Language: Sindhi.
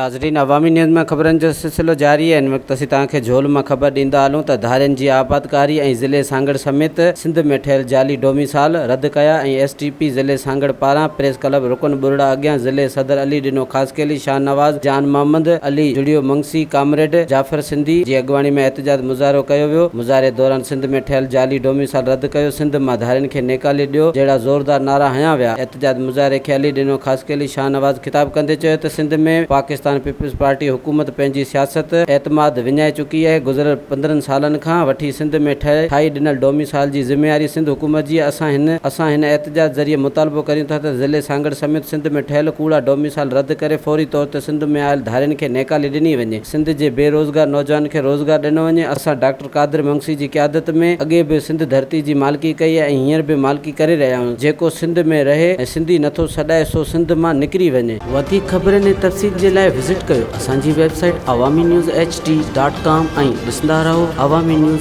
ناظرين عوامي نيوز مان خبرن جو سلسلو جاري آهي هن وقت اسين توهان کي جهول مان خبر ڏيندا هلون ته ڌارين جي آبادڪاري ۽ ضلعي سانگهڙ سميت سنڌ ۾ ٺهيل جعلي ڊوميسال رد ڪيا ۽ ايس ٽي پي ضلعي سانگهڙ پاران پريس ڪلب رڪن ٻرڙا اڳيان ضلعي صدر علي ڏنو خاصخيلي، شاهنواز، جان محمد علي جڙيو منگسي، ڪامريڊ جعفر سنڌي جي اڳواڻي ۾ احتجاج مظاهرو ڪيو ويو، مظاهري دوران سنڌ ۾ ٺهيل جعلي ڊوميسال رد ڪيو، سنڌ مان ڌارين کي نيڪالي ڏيو جهڙا زوردار نعرا هنيا ويا. احتجاج مظاهري کي علي ڏنو خاصخيلي شاهنواز خطاب ڪندي چيو ته سنڌ ۾ پاڪستان پيپلز پارٽي حڪومت پنهنجي سياست اعتماد وڃائي چڪي آهي گذريل 15 سالن کان وٺي سنڌ ۾ ٺاهي ڏنل ڊوميسائل جي ذميواري سنڌ حڪومت جي آهي اسان هن اسان هن احتجاج ذريعي مطالبو ڪريون ٿا ته ضلعي سانگهڙ سميت سنڌ ۾ ٺهيل ڪوڙا ڊوميسائل رد ڪري فوري طور تي سنڌ ۾ آيل ڌارين کي نيڪالي ڏني وڃي سنڌ جي بي روزگار نوجوانن کي روزگار ڏنو وڃي اسان ڊاڪٽر قادر منگسي جي قيادت ۾ اڳي به سنڌ ڌرتي جي مالڪي ڪئي ۽ هينئر به مالڪي ڪري رهيا آهيون. جيڪو سنڌ ۾ رهي ۽ سنڌي نٿو سڏائي سو سنڌ مان نڪري وڃي. وڌيڪ خبرن ۽ تفصيل جي لاء وزٽ ڪيو اسان جي website Awami news H D dot com ۽ ڏسندا رهو عوامي نيوز.